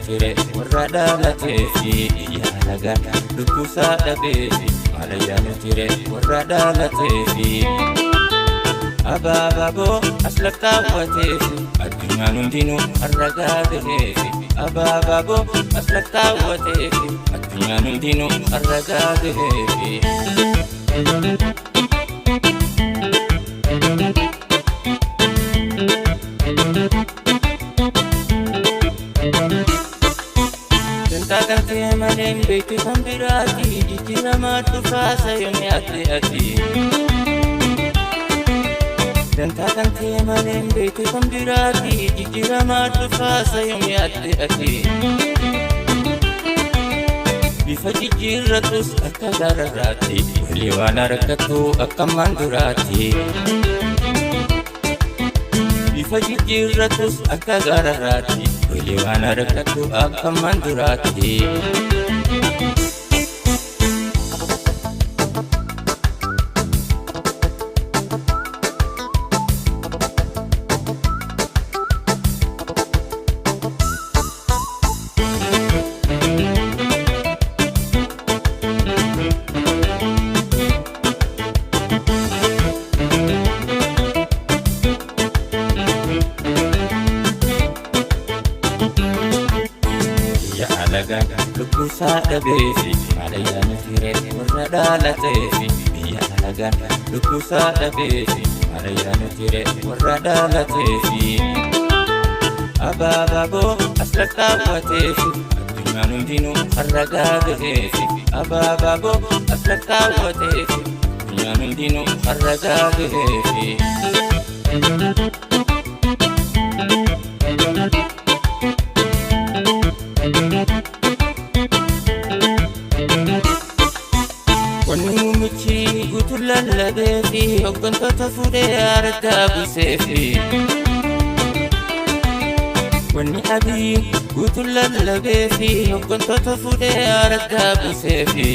nuti warra dhalateefi biyya alagaan lubbuusaa dhabeefi maalayyaa nuti warra dhalateefi. Abaaboo as lakkaawwateefi addunyaan hundinuu har'a gaagaheefi. Abaaboo as lakkaawwateefi addunyaan hundinuu har'a gaagaheefi. Dantaa galtee malee hin beektu kan biraati jijjiiramaa dhufaa sayoonni ati ati. Dantaa galtee malee hin beektu kan biraati jijjiiramaa dhufaa sayoonni ati ati. Bifa jijjiirratus akka gaararraati walii waan harkattu akka manduraati. Bifa jijjiirratus akka gaararraati walii waan harkattu akka manduraati. Biyya alagaan lubbuusaa dhabeefi maalayyaa nuti warra dhalateefi biyya alagaan lubbuusaa dhabeefi maalayyaa nuti warra dhalateefi. Abaaboo as lakkaawwateefi addunyaan hundinuu har'a gaagaheefi. Abaaboo as lakkaawwateefi addunyaan hundinuu har'a gaagaheefi. Wanni muummichi guutuu lallabeefi hooggantoota fuudhee argaa buuseefi. Wanni abii guutuu lallabeefi hooggantoota fuudhee argaa buuseefi.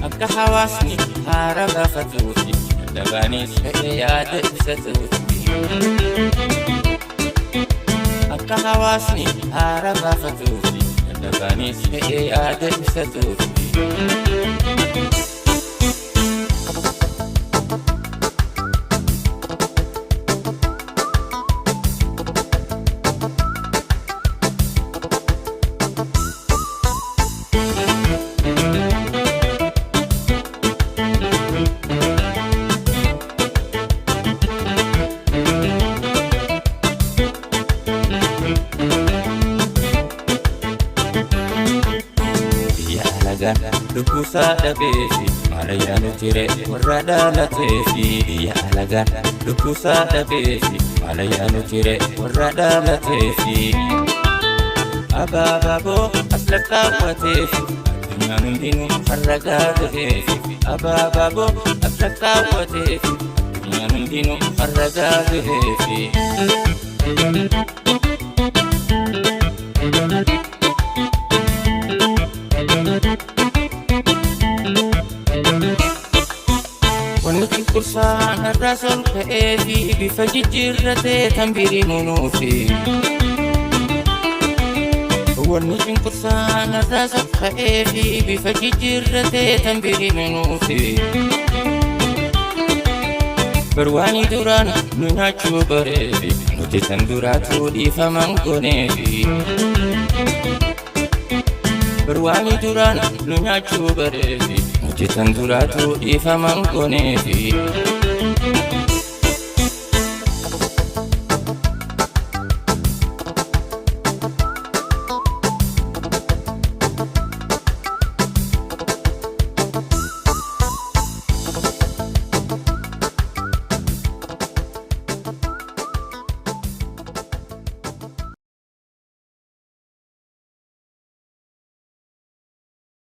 Akka hawaasni haara baafatuufi lallabaanis ta'ee yaada ibsatuufi. Akka hawaasni haara baafatuufi lallabaanis ta'ee yaada ibsatuufi. Biyya alagaan lubbuusaa dhabeefi maalayyaa nuti warra dhalateefi biyya alagaan lubbuusaa dhabeefi maalayyaa nuti warra dhalateefi. Abaaboo as lakkaawwateefi addunyaan hundinuu har'a gaagaheefi. Abaaboo as lakkaawwateefi addunyaan hundinuu har'a gaagaheefi. Wanni cunqursaan irraa sol ka'eefi bifa jijjiirratee tan birii munuufi. Wanni cunqursaan irraa sol ka'eefi bifa jijjiirratee tan birii munuufi. Barwaanii duraan nu nyaachuu bareefi nuti tan duraatu dhiifaman gooneefi. Barwaanii duraan nu nyaachuu bareefi nuti tan duraatu dhiifaman gooneefi.